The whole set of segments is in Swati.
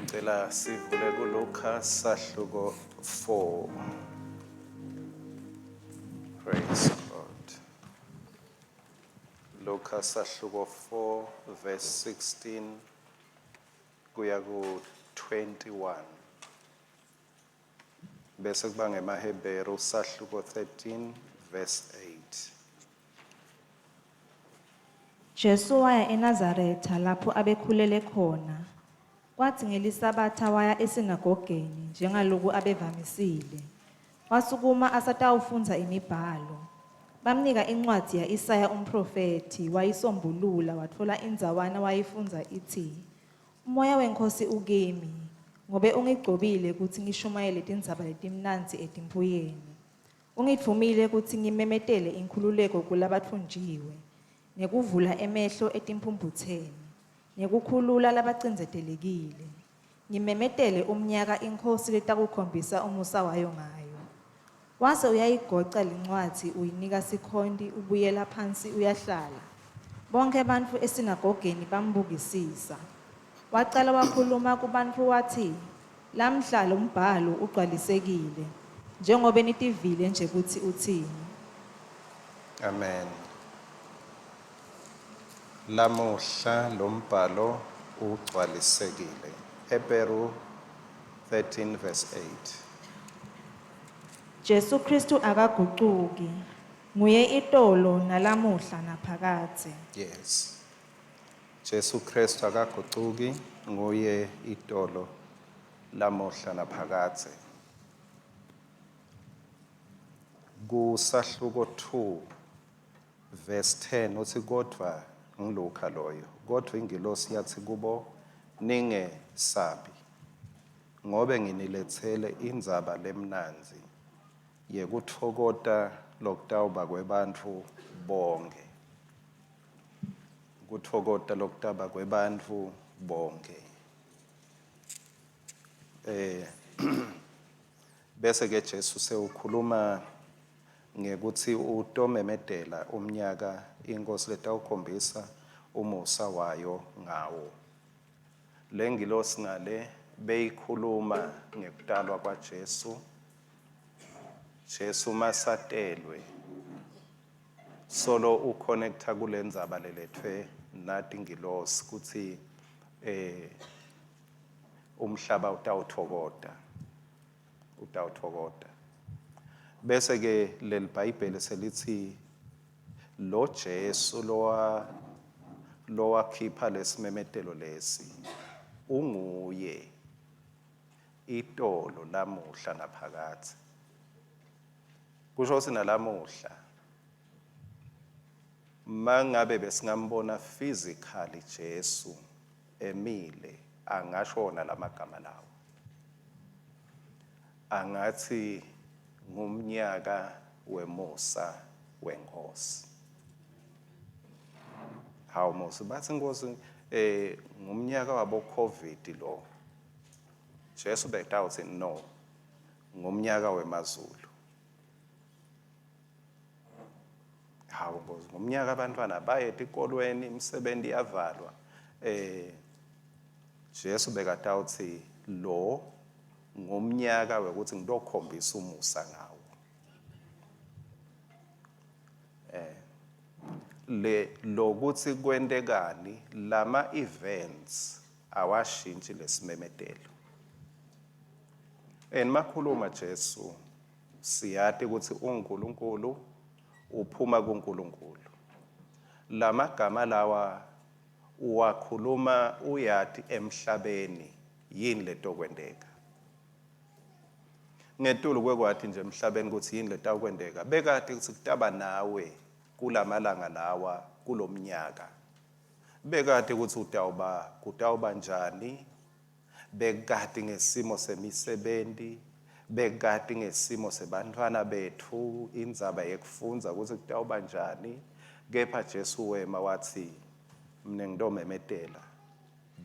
Cela sivule kuLuka sahluko 4. Praise God. Luka sahluko 4 verse 16 kuya ku 21. Bese kuba ngemaHebheru sahluko 13 verse 8. Jesu waya eNazaretha lapho abekhulele khona. Kwathi ngeliSabatha waya esinagogeni njengaloku abevamisile. Wasukuma asatawufundza imiBhalo. Bamnika incwadzi ya-Isaya umphrofethi, wayisombulula watfola indzawana wayifundza itsi, Umoya weNkhosi ukimi, ngobe ungigcobile kutsi ngishumayele tindzaba letimnandzi etimphuyeni. Ungitfumile kutsi ngimemetele inkhululeko kulabatfunjiwe, nekuvula emehlo etimphumputseni, nekukhulula labacindzetelekile. Ngimemetele umnyaka iNkhosi letakukhombisa umusa wayo ngayo. Wase uyayigoca lencwadzi uyinika sikhonti ubuyela phansi uyahlala. Bonkhe bantfu esinagogeni bambukisisa. Wacala wakhuluma kubantfu watsi, Lamhla lombhalo ugcwalisekile, njengobe nitivile nje kutsi utsini. Amen. Lamuhla lombhalo ugcwalisekile. Hebheru 13 verse 8. Jesu Khristu akagucuki, nguye itolo nalamuhla naphakadze. Yes. Jesu Kristu akagucuki, nguye itolo lamuhla naphakadze. Kusahluko 2 verse 10 uthi kodwa ngiLuka loyo kodwa ingilosi yathi kubo ningesabi ngobe nginiletsele indzaba lemnandzi yekutfokota lokutawuba kwebantfu bonkhe kutfokota lokutaba kwebantfu bonkhe eh bese ke Jesu sewukhuluma ngekutsi utomemetela umnyaka inkosi letawukhombisa umusa wayo ngawo. Lengilosi ngale beyikhuluma ngekutalwa kwaJesu. Jesu masatelwe solo uconnecta kulendzaba lelethwe nati ngilosi kutsi eh umhlaba utawuthokota utawuthokota bese ke leliBhayibheli selithi lo Jesu lowa lowakhipha lesimemetelo lesi unguye itolo lamuhla naphakadze kusho ukuthi nalamuhla mangabe besingambona physically Jesu emile angasho wona lamagama lawo angathi ngumnyaka wemusa wenkosi hawu musi bathi inkosi eh ngumnyaka wabo covid lo Jesu bekutawuthi no ngumnyaka wemazulu hawu nkosi ngumnyaka abantwana baye etikolweni imisebenzi iyavalwa eh Jesu bekatawuthi lo ngumnyaka wekuthi ngitokhombisa umusa ngawo eh le lokuthi kwentekani lama events awashintshi lesimemetelo and makhuluma Jesu siyati ukuthi uNkulunkulu uphuma kuNkulunkulu lamagama lawa uwakhuluma uyati emhlabeni yini letokwenteka ngetulu kwekwati nje emhlabeni ukuthi yini letawukwenteka bekati ukuthi kutaba nawe kulamalanga lawa kulomnyaka bekati ukuthi utawuba kutawuba njani bekati ngesimo semisebenti bekati ngesimo sebantfwana betfu indzaba yekufundza ukuthi kutawuba njani kepha Jesu wema wathi mina ngitomemetela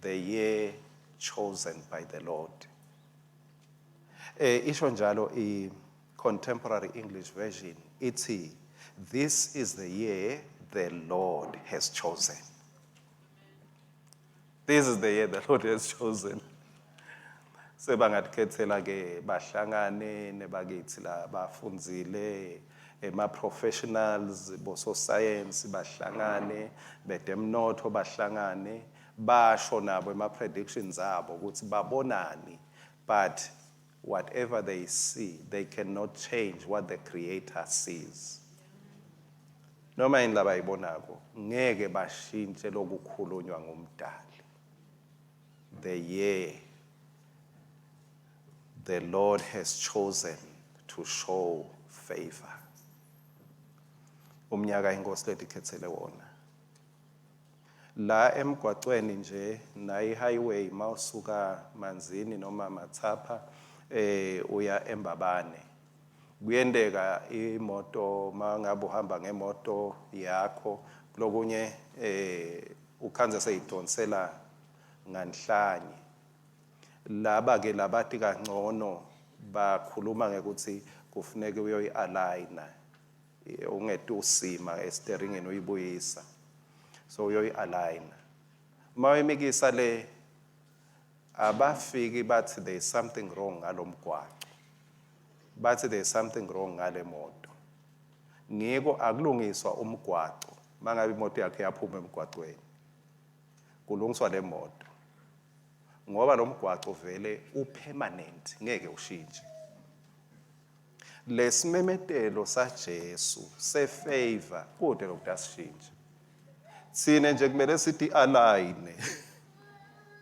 the year chosen by the Lord eh isho njalo i contemporary English version ithi this is the year the Lord has chosen. This is the year the Lord has chosen. Sebangakukhethela ke bahlangane nebakithi la bafundzile ema-professionals, bososayensi bahlangane, bedemnotho bahlangane, basho nabo ema-predictions abo ukuthi babonani, but whatever they see, they cannot change what the Creator sees. Noma yini labayibonako ngeke bashintshe lokukhulunywa ngumdali. The year the Lord has chosen to show favor, umnyaka inkosi letikhethele wona. La emgwacweni nje nayi highway, mawusuka Manzini noma Matsapha uya eMbabane, kuyenteka imoto mangabe uhamba ngemoto yakho lokunye ukhanze seyidonsela nganhlanye. Laba ke labati kangcono bakhuluma ngekuthi kufuneka uyoyi-aligna, ungetusima esteringini uyibuyisa, so uyoyi-aligna. Mawuyimikisa le, abafiki bathi there is something wrong ngalomgwaco, bathi there is something wrong ngale moto. Ngiko akulungiswa umgwaco mangabe imoto yakhe yaphuma emgwacweni, kulungiswa le moto ngoba lo mgwaco vele upermanent, ngeke ushintshe. Lesimemetelo saJesu sefavor kude lokutasishintsha. Sine nje kumele sithi align,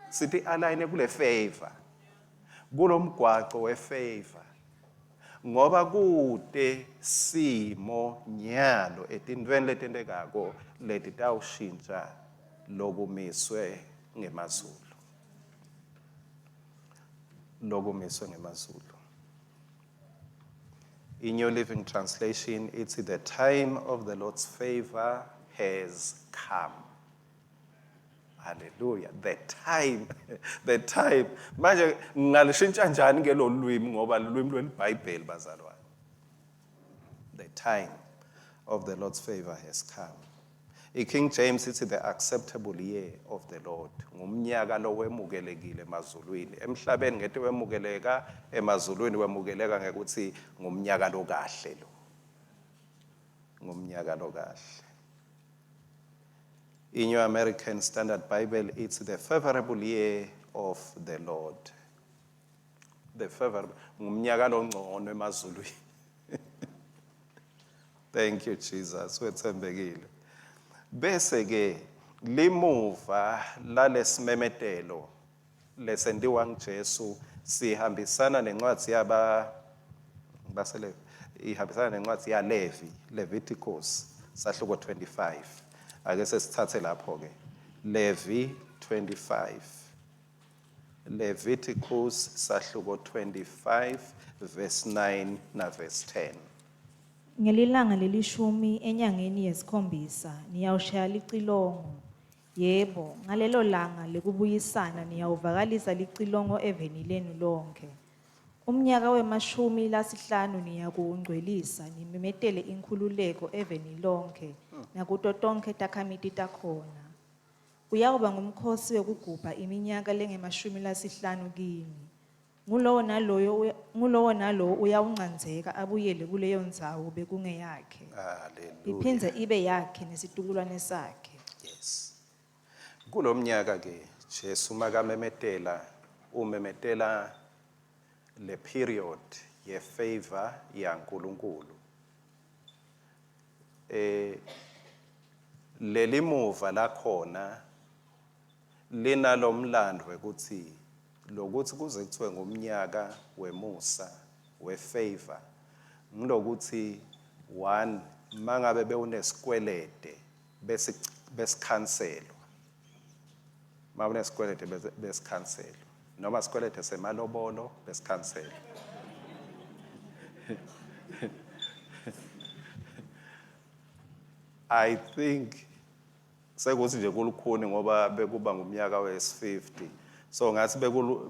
sithi align kule favor, kulomgwaco wefavor, ngoba kute simo nyalo etintweni letentekako letitawushintsha lokumiswe ngemazulu, lokumiswe ngemazulu. In New Living Translation, it's the time of the Lord's favor has come. Hallelujah. The time, the time. Manje ngalishintsha njani ke lo lwimi, ngoba lulwimi lweliBhayibheli bazalwane. The time of the Lord's favor has come. I-King James ithi the acceptable year of the Lord. Ngumnyaka lo wemukelekile emazulwini. Emhlabeni ngete wemukeleka, emazulwini wemukeleka ngekuthi ngumnyaka lo kahle lo. Ngumnyaka lo kahle. In New American Standard Bible, it's the favorable year of the Lord. The favorable, ngumnyaka longcono emazulwini. Thank you, Jesus, wethembekile. Bese ke limuva lalesimemetelo lesentiwa nguJesu sihambisana nencwadi yaba basele ihambisana nencwadi ya Levi, Leviticus sahluko 25. Ake sesithathe lapho ke Levi 25, Leviticus sahluko 25 verse 9 na verse 10. Ngelilanga lelishumi enyangeni yesikhombisa niyawushaya licilongo. Yebo, ngalelo langa lekubuyisana niyawuvakalisa licilongo eveni lenu lonkhe. Umnyaka wemashumi lasihlanu niyakuwungcwelisa nimemetele inkhululeko eveni lonkhe nakuto tonkhe takhamiti takhona. Kuyawuba ngumkhosi wekugubha iminyaka lengemashumi lasihlanu kini. Ngulowo nalowo uyawuncandzeka abuyele kuleyo ndzawo bekungeyakhe. Hallelujah. Iphindze ibe yakhe nesitukulwane sakhe. Yes. Kulomnyaka ke Jesu makamemetela, umemetela le period ye favor yaNkuluNkulu. Lelimuva lakhona linalomlando wekuthi lokuthi kuze kuthiwe ngumnyaka wemusa wefavor, ngilokuthi one mangabe bewunesikwelede bese besikhanselwa, mawunesikwelede besikhanselwa, noma sikwelede semalobolo besikhanselwa. I think sekuthi nje kulukhuni ngoba bekuba ngumnyaka wes50, so ngathi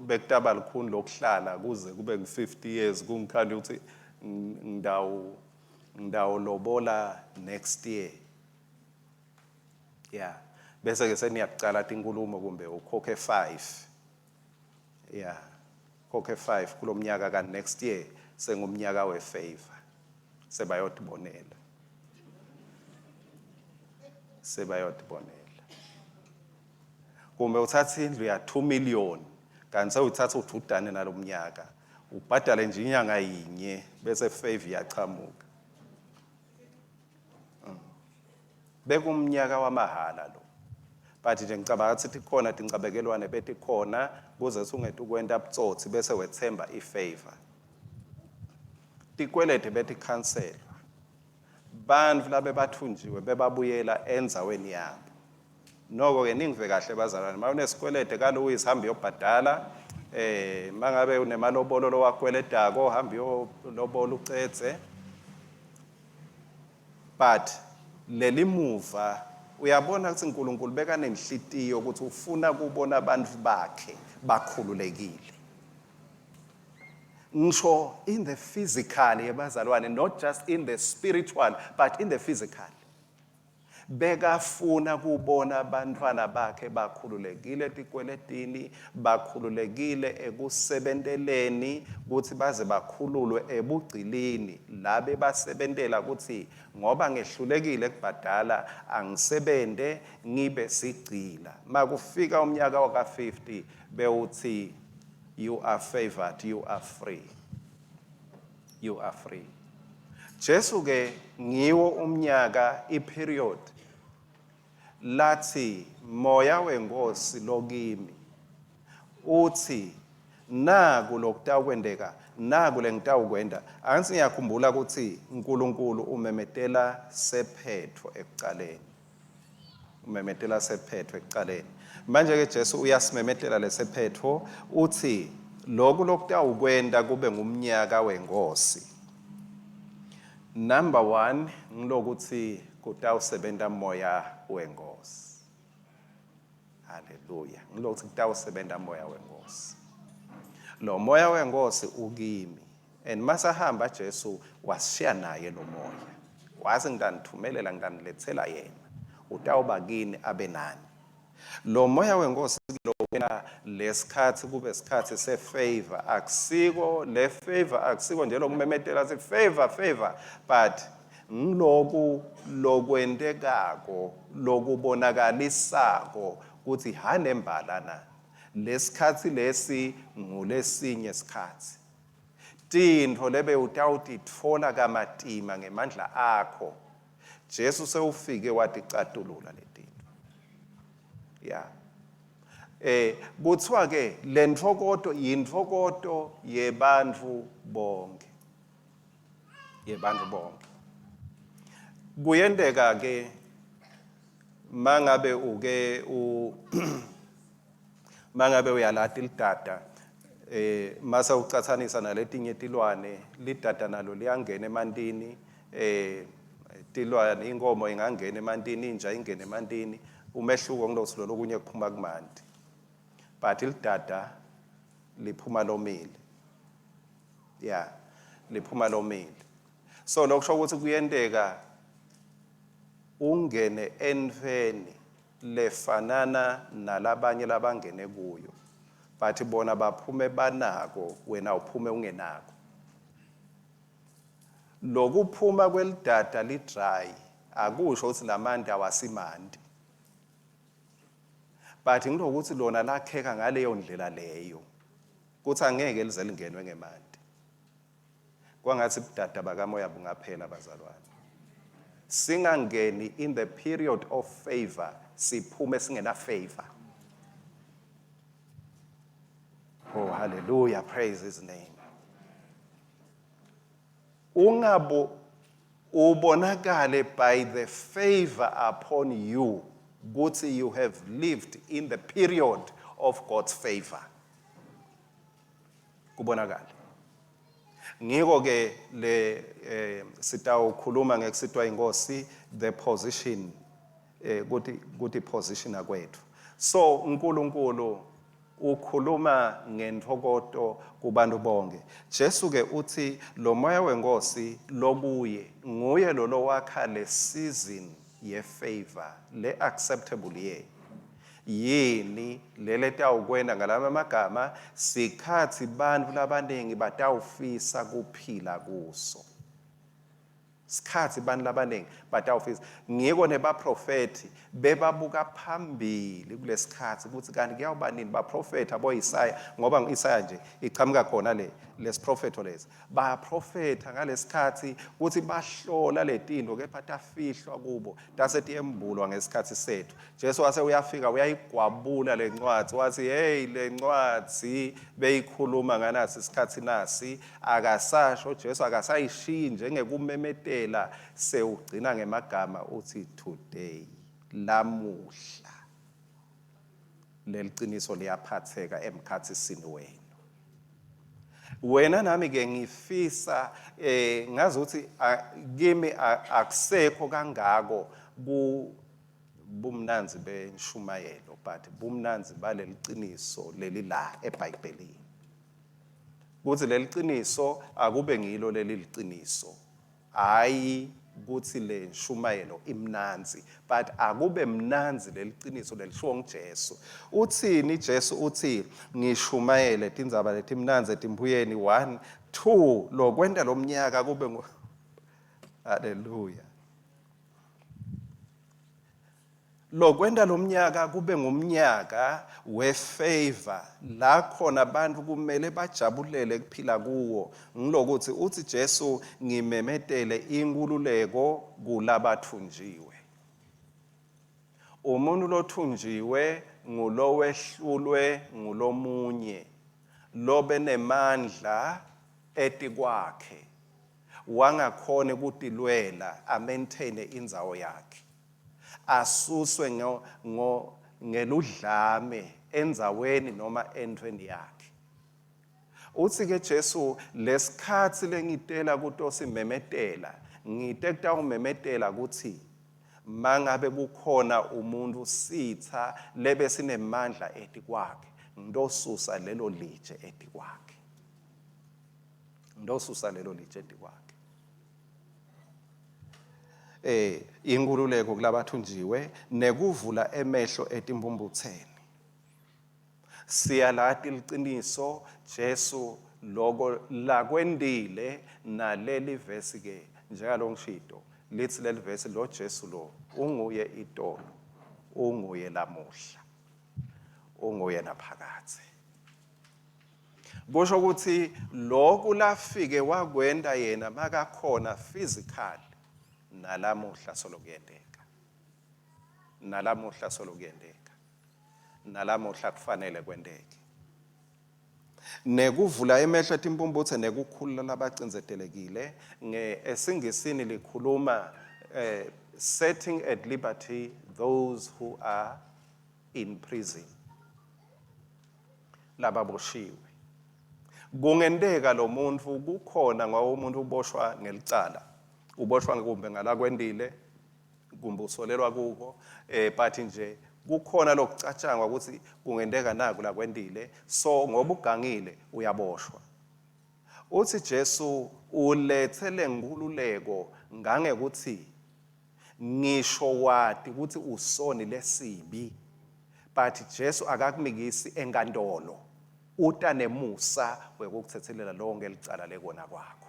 bekutaba lukhuni lokuhlala kuze kube ngu50 years, kungikhanda ukuthi ngidawo lobola next year. Yeah, bese ke seniyaqala tinkulumo kumbe ukhokhe 5. Yeah. Khokhe 5 kulomnyaka ka next year sengumnyaka we favor. Sebayotibonela. Sebayotibonela. Kumbe uthatha indlu ya 2 million kanti sewuthatha ududane nalomnyaka ubhadale nje inyanga yinye bese favor iyachamuka. Bekumnyaka wamahhala lo. But nje ngicabanga ukuthi tikhona tincabekelwane betikhona kuze sungete ukwenta butsotsi bese wethemba ifavor. Tikwelede betikhanselwa. Bantfu labebathunjiwe bebabuyela endzaweni yabo. Noko ke ningive kahle bazalwane, mawunesikwelede kaLouis hamba uyobhadala. Eh mangabe unemalobolo lowakweledako hamba uyolobola ucedze. But lelimuva uyabona ukuthi uNkulunkulu bekanenhlitiyo ukuthi ufuna kubona abantu bakhe bakhululekile. Ngisho in the physical yebazalwane, not just in the spiritual but in the physical. Bekafuna kubona abantwana bakhe bakhululekile etikweletini, bakhululekile ekusebenteleni kutsi baze bakhululwe ebugcilini la bebasebentela kutsi ngoba ngehlulekile kubhadala angisebente ngibe sigcila. Makufika umnyaka waka-50 bewutsi you are favored, you are free. You are free. Jesu ke ngiwo umnyaka iperiod lathi moya wenkosi lokimi uthi naku lokutawukwenteka naku lengitawukwenta. Angithi ngiyakhumbula ukuthi uNkulunkulu umemetela sephetho ekucaleni, umemetela sephetho ekucaleni. Manje ke Jesu uyasimemetela lesephetho, uthi lokhu lokutawukwenta kube ngumnyaka wenkosi. Number 1 ngilokuthi kutawusebenta moya wenkosi. Haleluya. Ngilokuthi kutawusebenta moya wenkosi. Lo moya wenkosi ukimi. And masahamba Jesu washiya naye lo moya. Wathi ngitanithumelela ngitanilethela yena. Utawuba kini abe nani. Lo moya wenkosi lo wena lesikhathi kube sikhathi se favor. Akusiko le favor, akusiko nje lokumemetela sithi favor favor, but ngiloku lokwentekako lokubonakalisako kuthi hanembala na lesikhathi lesi ngulesinye sikhathi. Tintfo lebe utawutitfola kamatima ngemandla akho, Jesu sewufike waticatulula letintfo. Ya. Kuthiwa ke lentfokoto yintfokoto yebantfu bonke. Yebantfu bonke. Kuyenteka ke mangabe uke u mangabe uyalati lidada mase ucatsanisa naletinye tilwane, lidada nalo liyangena emantini, tilwane inkomo ingangena emantini, inja ingena emantini, umehluko ngilokuthi lo lokunye kuphuma kumanti, but lidada liphuma lomile. Ya, liphuma lomile. So lokusho ukuthi kuyenteka ungene entfweni lefanana nalabanye labangene kuyo, but bona baphume banako, wena uphume ungenako. Lokuphuma kwelidada lidry akusho ukuthi lamanti awasimanti, but ngilokuthi lona lakheka ngaleyo ndlela leyo kuthi angeke lize lingenwe ngemanti. Kwangathi budada bakamoya bungaphela bazalwane, singangeni in the period of favor siphume singena favor. Oh hallelujah, praise his name. Ungabo ubonakale by the favor upon you kuthi you have lived in the period of God's favor. Kubonakala. Ngiko ke le sitawukhuluma ngekusitwa inkosi, the position, kuthi kuthi position kwethu. So uNkulunkulu ukhuluma ngentfokoto kubantu bonke. Jesu ke uthi lo moya wenkosi lokuye nguye lo lowakha le season ye favor, le acceptable year. Yini leletawukwenta ngalama magama sikhatsi bantfu labaningi batawufisa kuphila kuso. Sikhatsi bantfu labaningi batawufisa ngiko nebaprofethi bebabuka phambili kulesikhatsi kutsi kanti kuyawuba nini baprofetha boIsaya ngoba ngu-Isaya nje ichamuka khona le lesiprofetho lesi baprofetha ngalesikhatsi kutsi bahlola letinto kepha tafihlwa kubo tase tiyembulwa ngesikhatsi sethu Jesu wase uyafika uyayigwabula lencwadzi watsi hey lencwadzi beyikhuluma nganasi sikhatsi nasi akasasho Jesu akasayishiyi njengekumemetela sewugcina ngemagama uthi today lamuhla leliciniso liyaphatheka emkhatsisini wenu wena nami ke ngifisa eh ngazi ukuthi kimi akusekho kangako ku bumnandzi benshumayelo but bumnandzi baleliciniso leli la eBhayibhelini kuthi leliciniso akube ngilo leli liciniso hayi kuthi le nshumayelo imnandzi but akube mnandzi leliciniso lelishiwo nguJesu uthini Jesu uthi ngishumayele tindzaba letimnandzi etimbuyeni 1 2 lokwenta lomnyaka kube haleluya Lokwenta lomnyaka kube ngumnyaka wefavor la khona abantu kumele bajabulele kuphila kuwo ngilokuthi uthi Jesu ngimemetele inkululeko kulabathunjiwe. Umuntu lothunjiwe ngulowehlulwe ngulomunye lobenemandla etikwakhe wangakhoni kutilwela amaintaine indzawo yakhe asuswe ngo, ngo, ngeludlame endzaweni noma entweni yakhe. Utsi ke Jesu lesikhatsi lengitela kutosimemetela ngite kutawumemetela kutsi mangabe kukhona umuntu sitha lebesinemandla etikwakhe ngitosusa lelo litshe etikwakhe ngitosusa lelo litshe etikwakhe eh inkululeko kulabathunjiwe nekuvula emehlo etimpumputseni siyalati liciniso Jesu loko lakwendile naleli vesi ke njengalo ngishito lithi leli vesi lo Jesu lo unguye itolo unguye lamuhla unguye naphakadze Kusho ukuthi lokhu lafike wakwenta yena makakhona physical nalamuhla solo kuyenteka. Nalamuhla solo kuyenteka. Nalamuhla kufanele kwenteke. Nekuvula emehlo etimpumputhe nekukhulula labacindzetelekile nge esingisini likhuluma eh, setting at liberty those who are in prison. Lababoshiwe. Kungenteka lo muntfu kukhona ngoba umuntu uboshwa ngelicala. Uboshwa kumbe ngalakwentile kumbe usolelwa kuko eh but nje kukhona lokucatshangwa ukuthi kungenteka naku lakwentile so ngoba ugangile uyaboshwa. Uthi Jesu ulethe lenkhululeko ngangekuthi Ngisho wati kutsi usoni lesibi but Jesu akakumikisi enkantolo uta nemusa wekukutsetselela lonke licala lekona kwakho.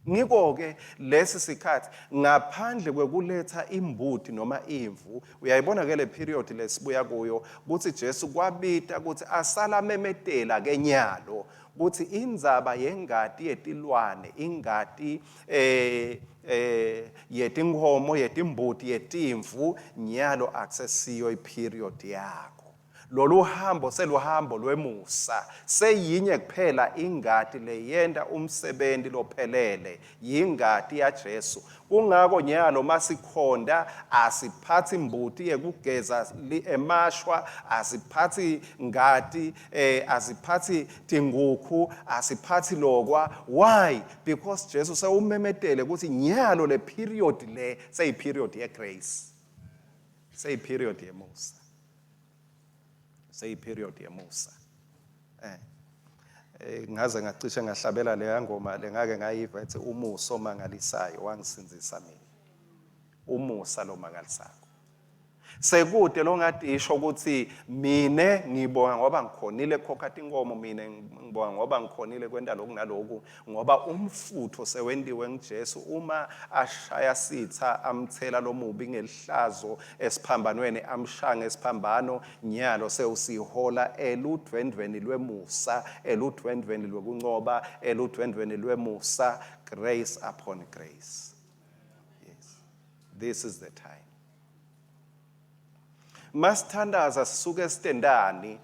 Ngiko-ke lesi sikhathi ngaphandle kwekuletha imbuti noma imvu uyayibona ke le period lesibuya kuyo kutsi Jesu kwabita kutsi asala memetela ke nyalo kutsi indzaba yengati yetilwane ingati eh eh yetinkhomo yetimbuti yetimvu nyalo akusesiyo iperiod yakho lolu hambo seluhambo lwemusa seyinye kuphela ingati leyenta umsebenzi lophelele yingati yaJesu kungako nyalo masikhonda asiphathi mbuti yekugeza emashwa asiphathi ngati eh asiphathi tingukhu asiphathi lokwa why because Jesu sewumemetele ukuthi nyalo le period le seyi period ye grace seyi period yemusa seyi period yemusa eh eh ngaze ngacishe ngahlabela leya ngoma lengake ngayiva ethi umusa omangalisayo wangisindzisa mina umusa lomangalisako. Sekude longadisho ukuthi mine ngibonga ngoba ngikhonile kukhokha tinkomo, mine ngibonga ngoba ngikhonile kwenta lokhu naloku, ngoba umfutho sewentiwe nguJesu uma ashaya sitha amthela lomubi ngelihlazo esiphambanweni, amshaya ngesiphambano. Nyalo sewusihola eludvwendvweni lwemusa, eludvwendvweni lwekuncoba, eludvwendvweni lwemusa, grace upon grace. Yes, this is the time. Masithandaza sisuke sitendani?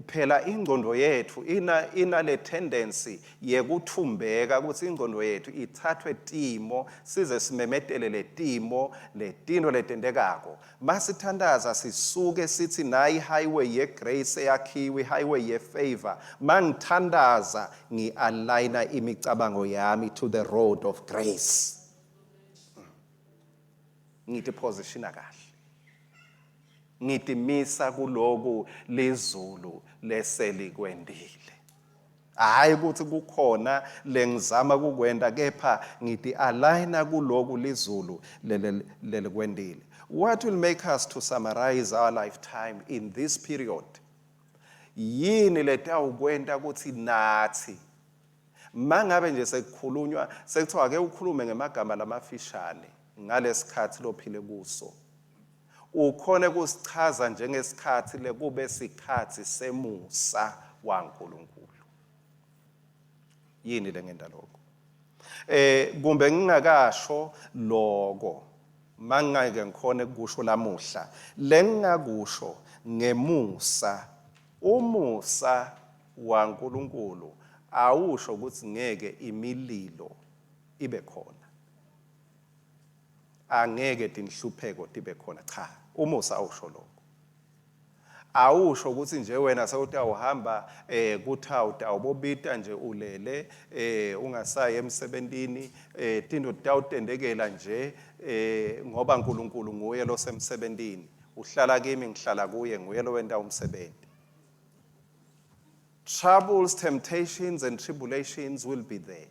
Phela ingqondo yethu ina inale tendency yekuthumbeka ukuthi ingqondo yethu ithathwe timo, size simemetele letimo letinto letentekako. Masithandaza sisuke sithi nayi highway ye grace eyakhiwe, highway ye favor. Mangithandaza ngi-aligna imicabango yami to the road of grace. Ngithi positiona kahle, ngitimisa kuloku lizulu leselikwendile. Hayi ukuthi kukhona lengizama kukwenta, kepha ngiti aligna kuloku lizulu lelikwendile. What will make us to summarize our lifetime in this period? Yini letawukwenta ukuthi nathi mangabe nje sekukhulunywa, sekuthiwa ake ukhulume ngemagama lamafishane ngalesikhathi lophile kuso, ukhone kusichaza njengesikhathi lekube sikhathi semusa waNkulunkulu? Yini lengenta lokho? Kumbe ngingakasho lokho, mangake ngikhone kusho lamuhla lengingakusho ngemusa. Umusa waNkulunkulu awusho ukuthi ngeke imililo ibe khona, angeke tinhlupheko tibe khona. Cha, umusa awusho lokho. Awusho ukuthi nje wena sewutawuhamba kuthawu utawubobita nje ulele, ungasayi emsebentini, tinto titawutendekela nje, ngoba uNkulunkulu nguye losemsebentini, uhlala kimi, ngihlala kuye, nguye lowenta umsebenzi. Troubles, temptations and tribulations will be there.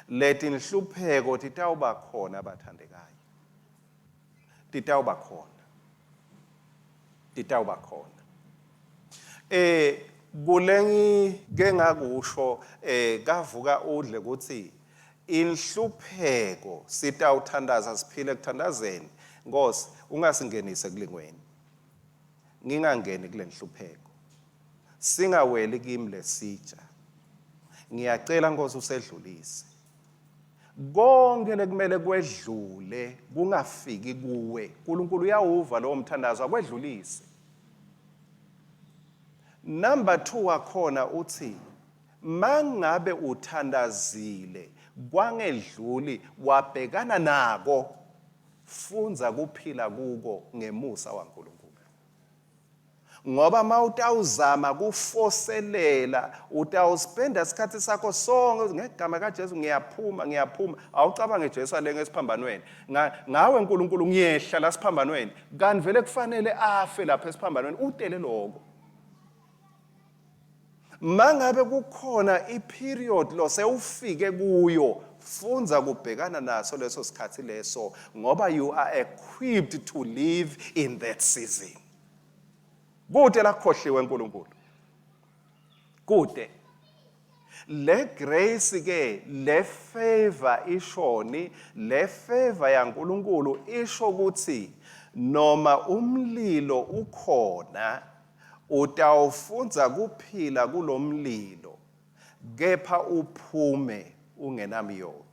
Letinhlupheko titawuba khona, bathandekayo, titawuba khona, titawuba khona. Kulengi ke ngakusho kavuka udle ukuthi inhlupheko sitawuthandaza, siphile ekuthandazeni, Nkosi ungasingenise kulingweni, ngingangeni kule nhlupheko, singaweli kimi lesitsha, ngiyacela Nkosi usedlulise konke lekumele kwedlule, kungafiki kuwe. uNkulunkulu uyawuva lowo mthandazo, akwedlulise. Number 2 wakhona uthi mangabe uthandazile kwangedluli, wabhekana nako, fundza kuphila kuko ngemusa waNkulunkulu, ngoba mawutawuzama kufoselela utawuspenda isikhathi sakho sonke ngegama kaJesu ngiyaphuma, ngiyaphuma. Awucabange Jesu alenge esiphambanweni, ngawe uNkulunkulu ngiyehla la siphambanweni, kanti vele kufanele afe lapha esiphambanweni, utele lokho. Mangabe kukhona iperiod lo sewufike kuyo, fundza kubhekana naso leso sikhathi leso, ngoba you are equipped to live in that season. Kude lakhohliwe uNkulunkulu, kude. Le grace ke, le favor ishoni? Le favor yaNkulunkulu isho ukuthi noma umlilo ukhona, utawufundza kuphila kulomlilo, kepha uphume ungenamyoco.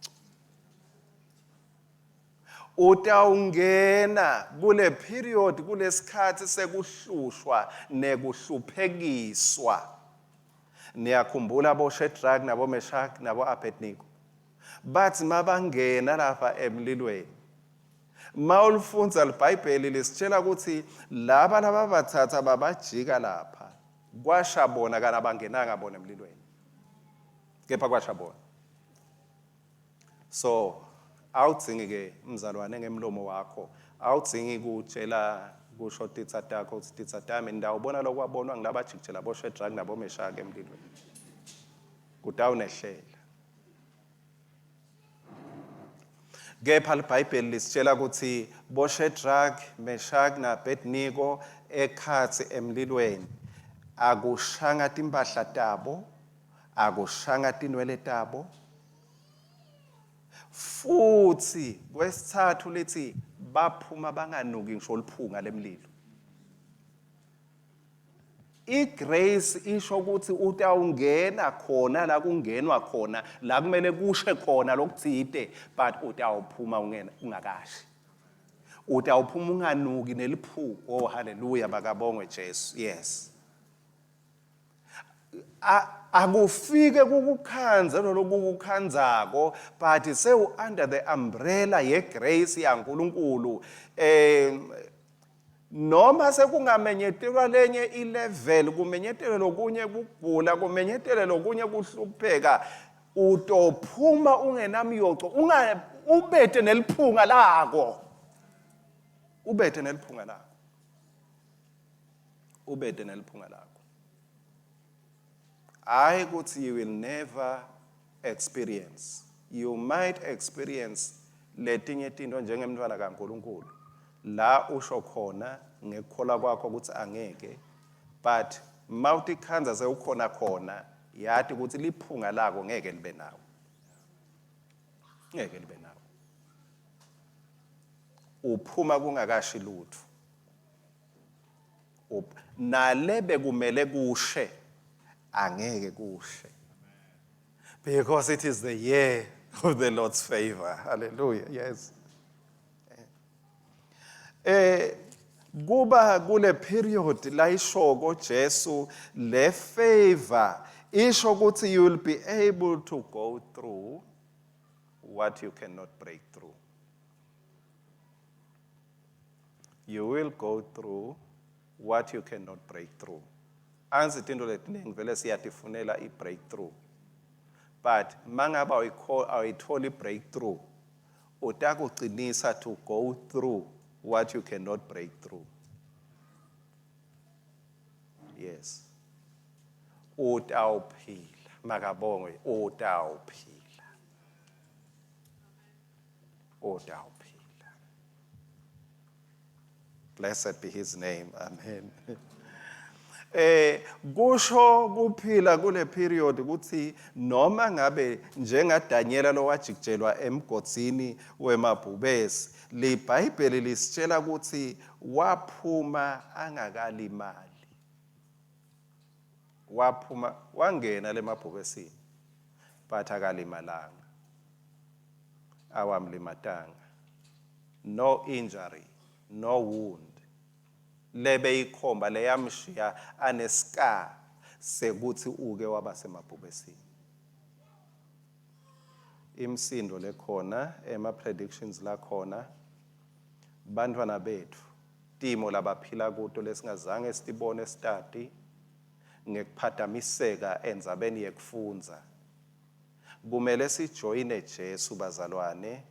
Utawungena kule period, kulesikhathi sekuhlushwa nekuhluphekiswa. Niyakhumbula bo Shadrach nabo Meshach nabo Abednego, bathi mabangena lapha emlilweni, mawulifundza liBhayibheli lisitshela ukuthi laba lababathatha babajika lapha, kwasha bona, kana bangenanga bona emlilweni, kepha kwasha bona. So awudzingi ke mzalwane ngemlomo wakho, awudzingi kutshela kusho titsa takho ukuthi titsa tami ndawubona lokwabonwa ngilabajikijela boShadrach naboMeshach emlilweni, kutawunehlela. Kepha liBhayibheli lisitshela ukuthi boShadrach, Meshach naAbednego ekhatsi emlilweni akushanga timpahla tabo, akushanga tinwele tabo. Futhi kwesithathu lithi baphuma banganuki ngisho liphunga lemlilo. Igrace isho ukuthi utawungena khona la kungenwa khona la kumele kushe khona lokuthite, but utawuphuma ungena ungakashi, utawuphuma unganuki neliphuku. Oh haleluya, bakabongwe Jesu. Yes, akufike kukukhanze lolokukukhanzako, but sewu under the umbrella yegrace yaNkulunkulu. Noma sekungamenyetelwa lenye ilevel, kumenyetelwe lokunye kugula, kumenyetelwe lokunye kuhlupheka, utophuma ungenamyoco, unga ubete neliphunga lako, ubete neliphunga lako, ubete neliphunga lako. Hayi ukuthi you will never experience, you might experience letinye tinto njengemntwana kaNkuluNkulu la usho khona ngekukholwa kwakho ukuthi angeke, but mawutikhandza sewukhona khona, yati ukuthi liphunga lako ngeke libe nawo, ngeke libe nawo. Uphuma kungakashi lutho, nale bekumele kushe angeke kushe, because it is the year of the Lord's favor. Hallelujah. Yes. Kuba kule period layishoko Jesu, le favor isho ukuthi you will be able to go through what you cannot break through. You will go through what you cannot break through. Anzi tinto letiningi vele siyatifunela i-breakthrough, but mangabe awuyitholi i-breakthrough, utakucinisa to go through what you cannot break through. Yes, utawuphila, makabongwe, utawuphila, utawuphila. Blessed be his name. Amen. Kusho kuphila kule period ukuthi noma ngabe njengaDaniela lowajikijelwa emgodzini wemabhubesi, liBhayibheli lisitshela ukuthi waphuma angakalimali. Waphuma wangena lemabhubesini, but akalimalanga, awamlimatanga, no injury, no wound lebeyikhomba leyamshiya anescar sekuthi uke waba semabhubesini. Imsindo lekhona, ema predictions lakhona, bantwana bethu, timo labaphila kuto lesingazange sitibone stati ngekuphatamiseka endzabeni yekufundza, kumele sijoyine Jesu bazalwane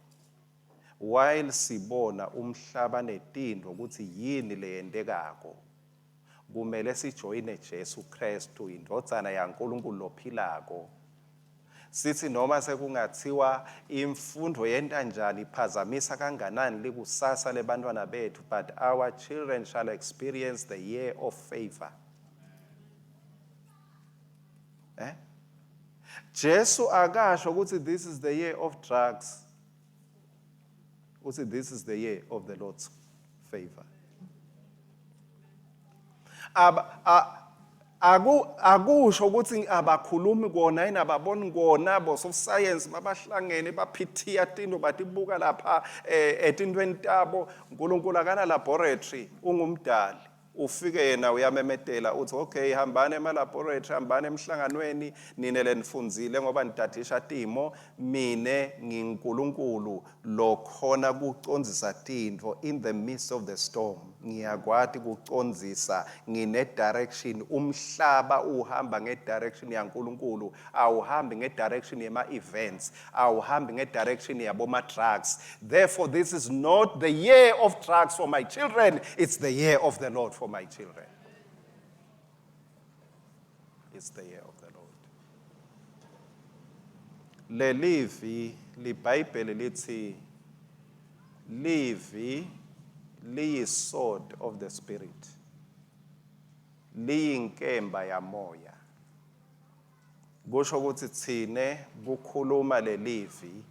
while sibona umhlaba netintfo ukuthi yini leyentekako. Kumele sijoyine Jesu Kristu, indvodzana yaNkulunkulu lophilako. Sithi noma sekungathiwa imfundo yenta njani, iphazamisa kanganani likusasa lebantwana bethu, but our children shall experience the year of favor. Jesu akasho ukuthi this is the year of drugs, uthi this is the year of the Lord's favor. Aba akusho ukuthi abakhulumi kona yini, ababoni kona bo science mabahlangene baphithiya tinto batibuka lapha etintweni tabo. uNkulunkulu akana laboratory, ungumdali. Ufike yena uyamemetela uthi, "Okay, hambani ema laboratory, hambani emhlanganweni nine lenifundzile ngoba nitadisha timo. Mine nginguNkulunkulu lokhona kucondzisa tintfo in the midst of the storm. Ngiyakwati kucondzisa, ngine direction." Umhlaba uhamba nge-direction yaNkulunkulu, awuhambi nge-direction yema-events, awuhambi nge-direction yaboma-drugs. Therefore this is not the year of drugs for my children, it's the year of the Lord for my children. It's the year of the Lord. Lelivi liBhayibheli lithi Livi liyi sword of the spirit. Liyinkemba yamoya. Kusho ukuthi thine kukhuluma lelivi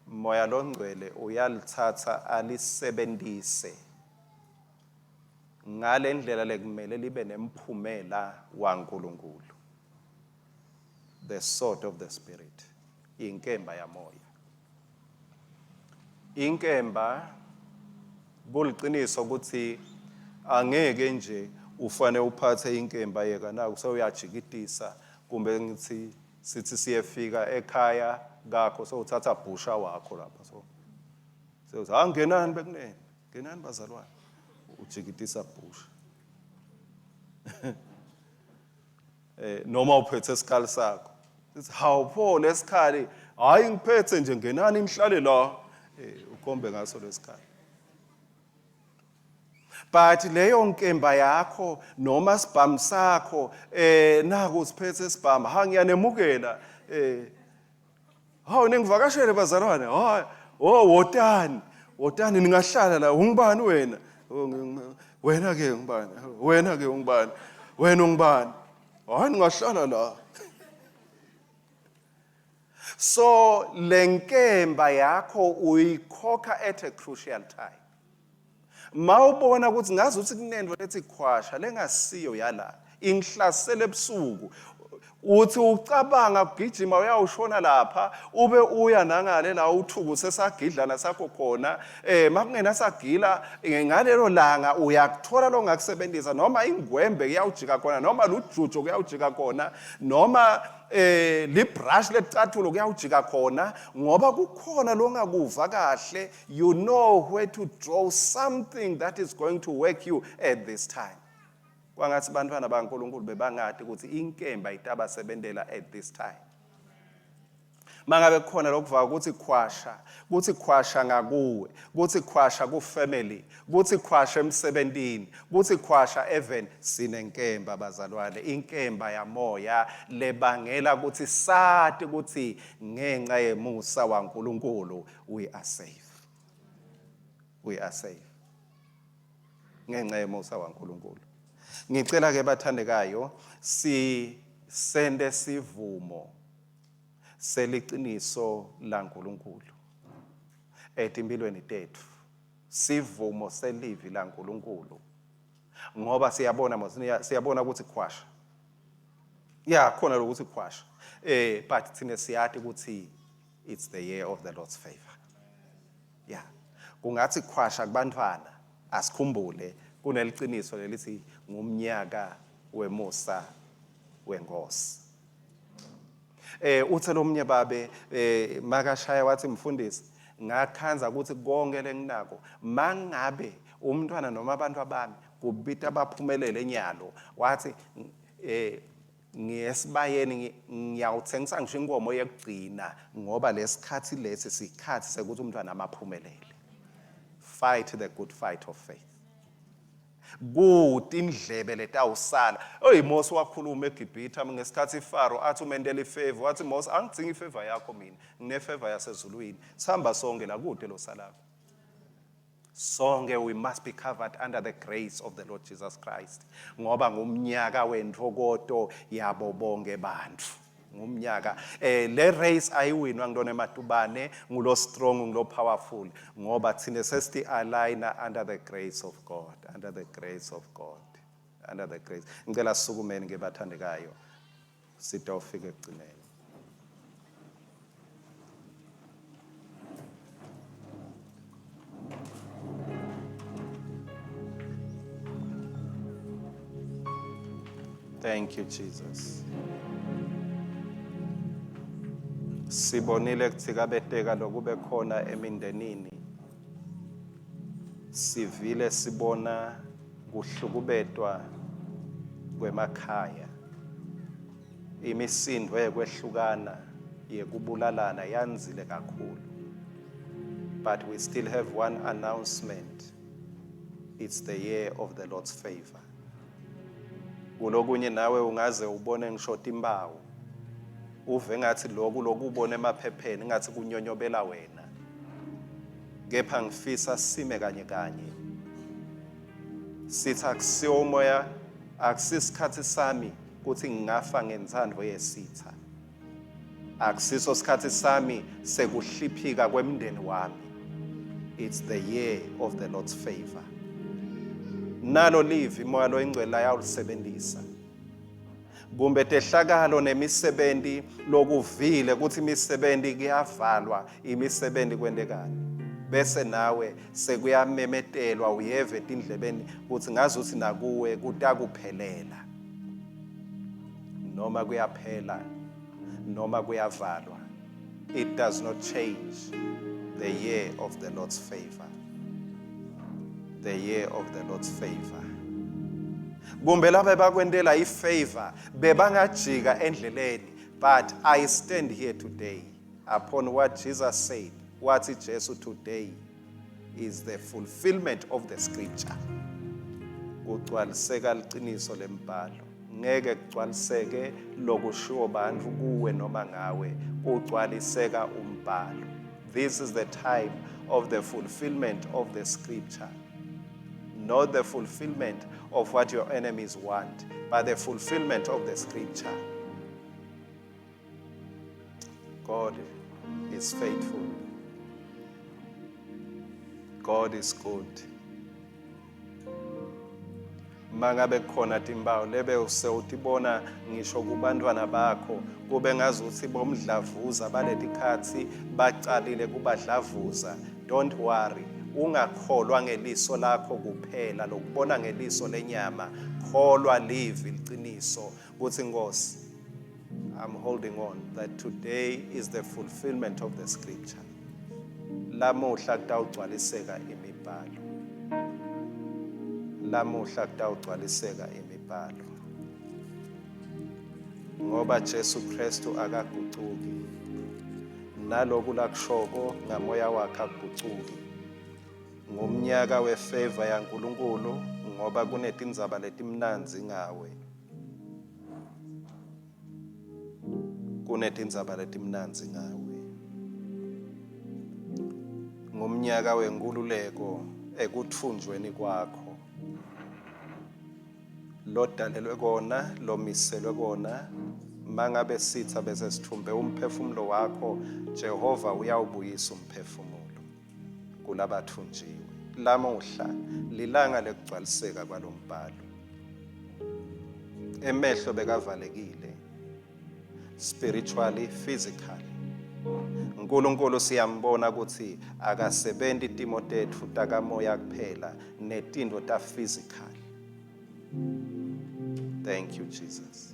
Moya longcwele uyalithatha alisebentise ngalendlela lekumele libe nemphumela waNkulunkulu. The sword of the spirit, inkemba yamoya. Inkemba kuliqiniso ukuthi angeke nje ufane uphathe inkemba yeka naku sewuyajikitisa kumbe ngithi sithi siyefika ekhaya kakho sewuthatha bhusha wakho lapha so sewuthi angenani bekunene ngenani bazalwane ujikitisa bhusha eh noma uphethe isikali sakho sithi hawu pho lesikhali hayi ngiphethe nje ngenani nihlale la eh ukhombe ngaso lesikhali but leyo nkemba yakho noma sibhamu sakho eh naku siphethe sibhamu ha ngiyanemukela eh hawu ningivakashele bazalwane hayi oh wotani wotani ningahlala la ungubani wena oh, wena ke ungubani wena ke ungubani wena ungubani hayi ningahlala la so lenkemba yakho uyikhokha at a crucial time mawubona ukuthi ngazi ukuthi kunento lethi khwasha lengasiyo yala ingihlasele ebusuku uthi ucabanga kugijima uyawushona lapha ube uya nangale la uthuku sesagidlana sakho khona eh makungena sagila eh, ngalelo langa uyakuthola longakusebenzisa noma ingwembe kuyawujika khona noma lujujo kuyawujika khona noma eh librush lecathulo kuyawujika khona ngoba kukhona longakuva kahle you know where to draw something that is going to work you at this time kwangathi bantwana baNkulunkulu bebangati ukuthi inkemba itabasebentela at this time mangabe kukhona lokuvaka ukuthi khwasha kuthi khwasha ngakuwe kuthi khwasha ku family kuthi khwasha emsebentini kuthi khwasha even sinenkemba bazalwane inkemba yamoya lebangela ukuthi sati ukuthi ngenxa yemusa waNkulunkulu we are safe we are safe ngenxa yemusa waNkulunkulu ngicela ke bathandekayo si sende sivumo seliqiniso laNkulunkulu etimpilweni tethu sivumo selivi laNkulunkulu ngoba siyabona mos siyabona ukuthi khwasha ya khona lokuthi khwasha eh but thina siyati ukuthi it's the year of the Lord's favor ya kungathi khwasha kubantwana asikhumbule kuneliciniso lelithi ngumnyaka wemusa wenkosi eh uthe lomnye babe eh makashaya wathi mfundisi ngakhanza ukuthi konke lenginako mangabe umntwana noma abantu abami kubita baphumelele enyalo wathi eh ngiyesibayeni ngiyawuthengisa ngisho inkomo yekugcina ngoba lesikhathi lesi sikhathi sekuthi umntwana amaphumelele fight the good fight of faith Kute indlebe letawusala. Oyi Mose wakhuluma eGibhithe ngesikhathi iFaro athi umentela ifavor wathi Mose angidzingi ifavor yakho mina nginefavor yasezulwini. Sihamba sonke la kude lo salakho. Sonke we must be covered under the grace of the Lord Jesus Christ ngoba ngumnyaka wentfokoto yabo bonke bantfu. Ngumnyaka eh le race ayiwinwa ngilona ematubane ngulo strong ngulo powerful ngoba thina sesti aligner under the grace of God under the grace of God under the grace ngicela sisukumeni ke bathandekayo sitofika ekugcineni Thank you Jesus. Sibonile kuthikabeteka lokube khona emindenini. Sivile sibona kuhlukubetwa kwemakhaya. Imisindo yekwehlukana yekubulalana yandzile kakhulu. But we still have one announcement. It's the year of the Lord's favor. Kulokunye nawe ungaze ubone ngisho timpawu. Uve ngathi lokhu lokubona emaphepheni ngathi kunyonyobela wena. Kepha ngifisa sime kanye kanye. Sithi akusiwo umoya, akusisikhathi sami ukuthi ngingafa ngenthando yesitha. Akusiso sikhathi sami sekuhliphika kwemndeni wami. It's the year of the Lord's favor. Nalo livi moya loyingcwele ayawulisebenzisa. Kumbe tehlakalo nemisebenti lokuvile ukuthi imisebenti kuyavalwa, imisebenti kwentekani. Bese nawe sekuyamemetelwa uyeve etindlebeni ukuthi ngazuthi nakuwe kutakuphelela. Noma kuyaphela noma kuyavalwa, it does not change the year of the Lord's favor. The year of the Lord's favor. Kumbe laba bakwentela ifavor bebangajika endleleni, but I stand here today upon what Jesus said. Wathi Jesu, today is the fulfillment of the scripture. Kugcwaliseka liqiniso lembhalo. Ngeke kugcwaliseke lokushiwo bantu kuwe noma ngawe, kugcwaliseka umbhalo. This is the time of the fulfillment of the scripture. Not the fulfillment of what your enemies want, but the fulfillment of the scripture. God is faithful. God is good. Mangabe kukhona timpawu lebe usewutibona ngisho kubantwana bakho, kube ngazuthi bomdlavuza baletikhatsi bacalile kubadlavuza, don't worry. Ungakholwa ngeliso lakho kuphela, lokubona ngeliso lenyama. Kholwa livi liciniso kuthi Nkosi, I'm holding on that today is the fulfillment of the scripture. Lamuhla kutawugcwaliseka imibhalo. Lamuhla kutawugcwaliseka imibhalo. Ngoba Jesu Kristu akagucuki. Naloku lakushoko ngamoya wakhe akugucuki. Ngumnyaka wefavor yaNkulunkulu ngoba kunetindzaba letimnandzi ngawe. Kunetindzaba letimnandzi ngawe. Ngumnyaka wenkululeko ekuthunjweni kwakho. Lodalelwe kona, lomiselwe kona, mangabe sitha bese sithumbe umphefumulo wakho, Jehova uyawubuyisa umphefumulo kulabathunjiwe. Lamuhla lilanga lekugcwaliseka kwalombhalo. Emehlo bekavalekile spiritually, physically. uNkulunkulu siyambona ukuthi akasebenti timo tetfu takamoya kuphela netinto ta physical. Thank you Jesus.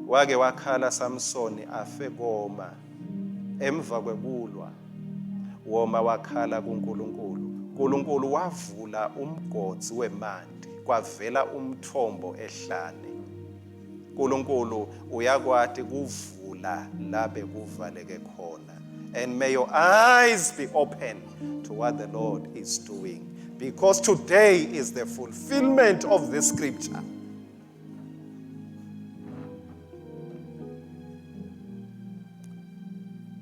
Wake wakhala Samsoni afe koma emva kwekulwa, woma wakhala kuNkulunkulu. uNkulunkulu wavula umgodzi wemanti, kwavela umthombo ehlane. uNkulunkulu uyakwati kuvula la bekuvaleke khona. And may your eyes be open to what the Lord is doing, because today is the fulfillment of this scripture.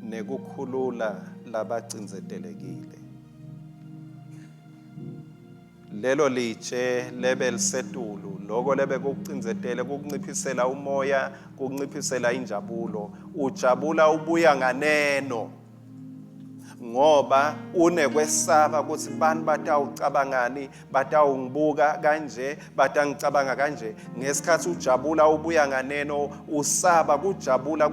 Nekukhulula labacindzetelekile. Lelo litshe lebe lisetulu, loko lebe kukucindzetele, kukunciphisela umoya, kukunciphisela injabulo. Ujabula ubuya nganeno ngoba unekwesaba ukuthi bani batawucabangani, batawungibuka kanje, batangicabanga kanje. Ngesikhathi ujabula ubuya nganeno, usaba kujabula.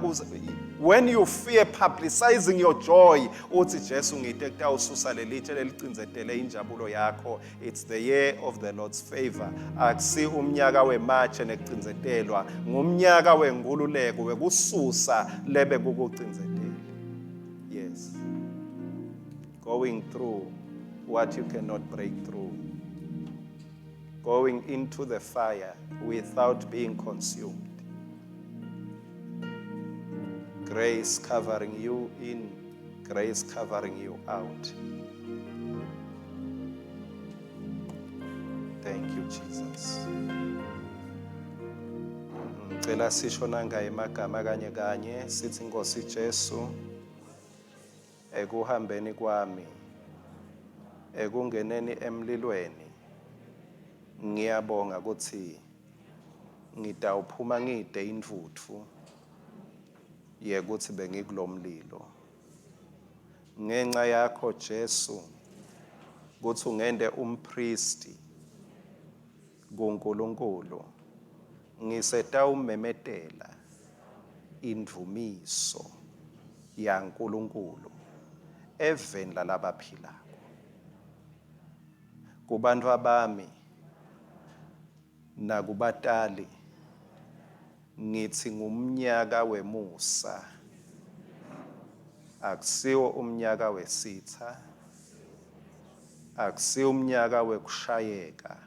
When you fear publicizing your joy, uthi Jesu ngite kutawususa lelitshe lelicindzetele injabulo yakho. It's the year of the Lord's favor. Akusi umnyaka wematshe nekucindzetelwa, ngumnyaka wenkululeko wekususa lebe kukucindzetele. Yes, going through what you cannot break through, going into the fire without being consumed, grace covering you in, grace covering you out. Thank you Jesus. Ngicela sisho nanga emagama kanye kanye sithi Nkosi Jesu, ekuhambeni kwami. Ekungeneni emlilweni ngiyabonga kutsi ngitawuphuma ngite intfutfu yekutsi bengikulomlilo. Ngenca yakho Jesu kutsi ungente umpristi kuNkulunkulu ngisetawumemetela indvumiso yaNkulunkulu eveni lalabaphilako. Kubantfu bami nakubatali ngithi ngumnyaka wemusa, akusiwo umnyaka wesitha, akusiwo umnyaka wekushayeka,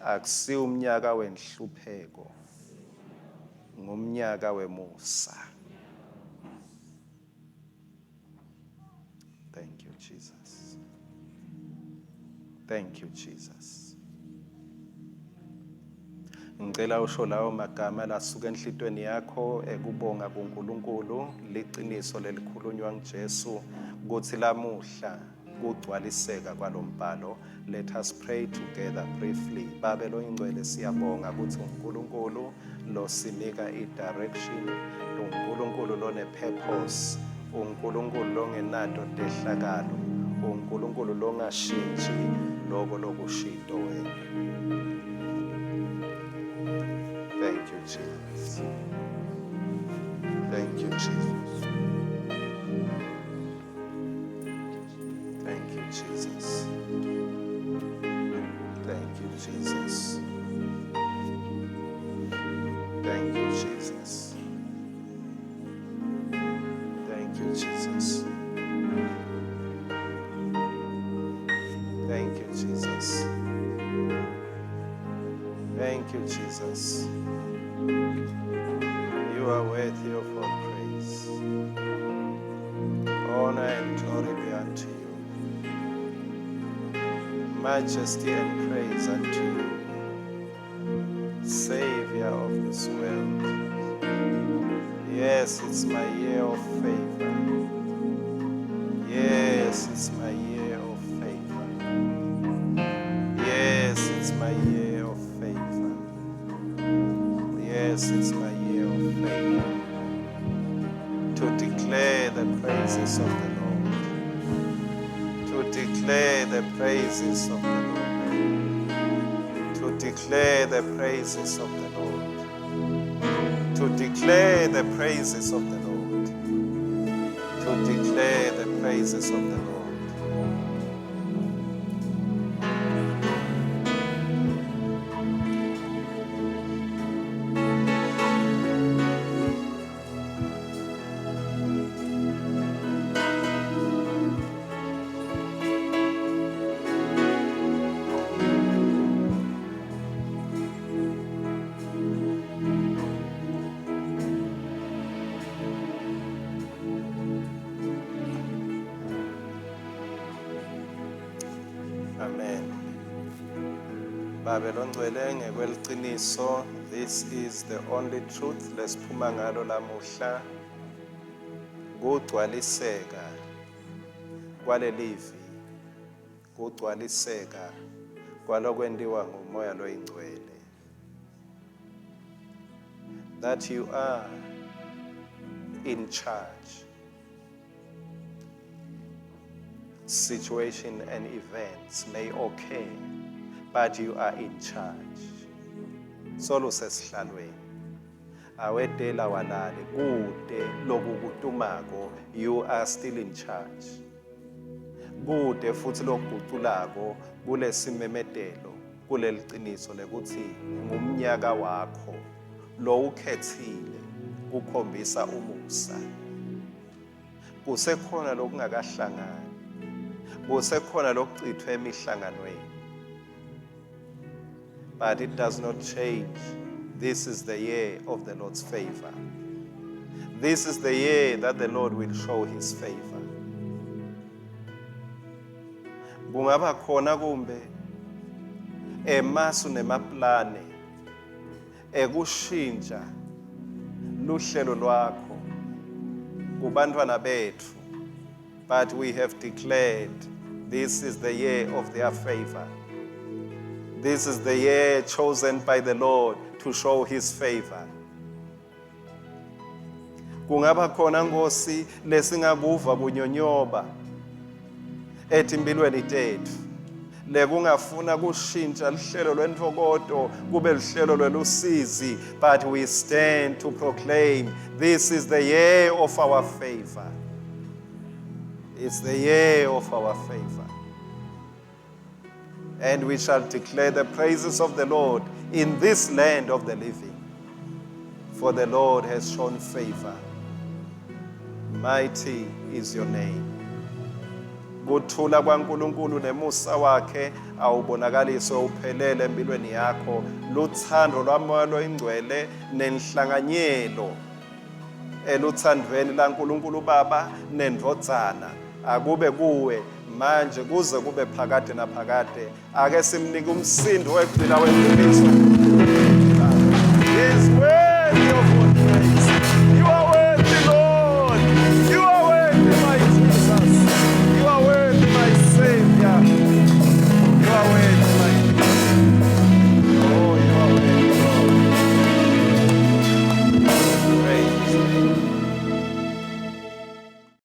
akusiwo umnyaka wenhlupheko, ngumnyaka wemusa. Thank you, Jesus. Thank you, Jesus. Ngicela usho lawo magama lasuka enhlitweni yakho ekubonga kuNkulunkulu liqiniso lelikhulunywa nguJesu kuthi lamuhla kugcwaliseka kwalombhalo. Let us pray together briefly. Babe loyingcwele, siyabonga ukuthi uNkulunkulu losinika i-direction, uNkulunkulu lone-purpose, uNkulunkulu longenato tehlakalo, uNkulunkulu longashintshi loko lokushito wena. Thank you, Jesus. Thank you, Jesus. Thank you, Jesus. Thank you, Jesus. Thank you, Jesus. Thank you, Jesus. Thank you, Jesus. Thank you, Jesus. You are worthy of all praise. Honor and glory be unto you. Majesty and praise unto you, Savior of this world. Yes, it's my year of favor. Yes, it's my year of favor. Yes, it's my year of favor. Yes, it's my year of favor. To declare the praises of the Lord. To declare the praises of the Lord. To declare the praises of the Lord. To declare the praises of the Lord. To declare the praises of the Lord. Amen. Babe longcwele, ngekweliciniso, this is the only truth lesiphuma ngalo lamuhla, kugcwaliseka kwalelivi, kugcwaliseka kwalokwentiwa ngumoya loyingcwele, that you are in charge. Situation and events may occur, but you are in charge. Solo sesihlalweni, awedela walale kude lokukutumako, you are still in charge. Kude futhi lokuguculako kulesimemetelo, kuleliciniso lekuthi ngumnyaka wakho lo ukhethile kukhombisa umusa. Kusekhona lokungakahlangani, kusekhona lokuchithwe emihlanganweni, but it does not change. This is the year of the Lord's favor. This is the year that the Lord will show his favor. Kungaba khona kumbe emasu nemaplane ekushintsha luhlelo lwakho kubantwana bethu, but we have declared This is the year of their favor. This is the year chosen by the Lord to show his favor. Kungaba khona Nkosi lesingakuva kunyonyoba etimphilweni tetfu lekungafuna kushintsha lihlelo lwentfokoto kube lihlelo lwelusizi, but we stand to proclaim this is the year of our favor. It's the year of our favor. And we shall declare the praises of the Lord in this land of the living. For the Lord has shown favor. Mighty is your name. Kuthula kwaNkulunkulu nemusa wakhe awubonakaliswe uphelele empilweni yakho. Luthando lwaMoya loyingcwele nenhlanganyelo eluthandweni laNkulunkulu Baba nendvodzana akube kuwe manje kuze kube phakade naphakade. Ake simnike umsindo wekugcina wendumiso. He's worthy.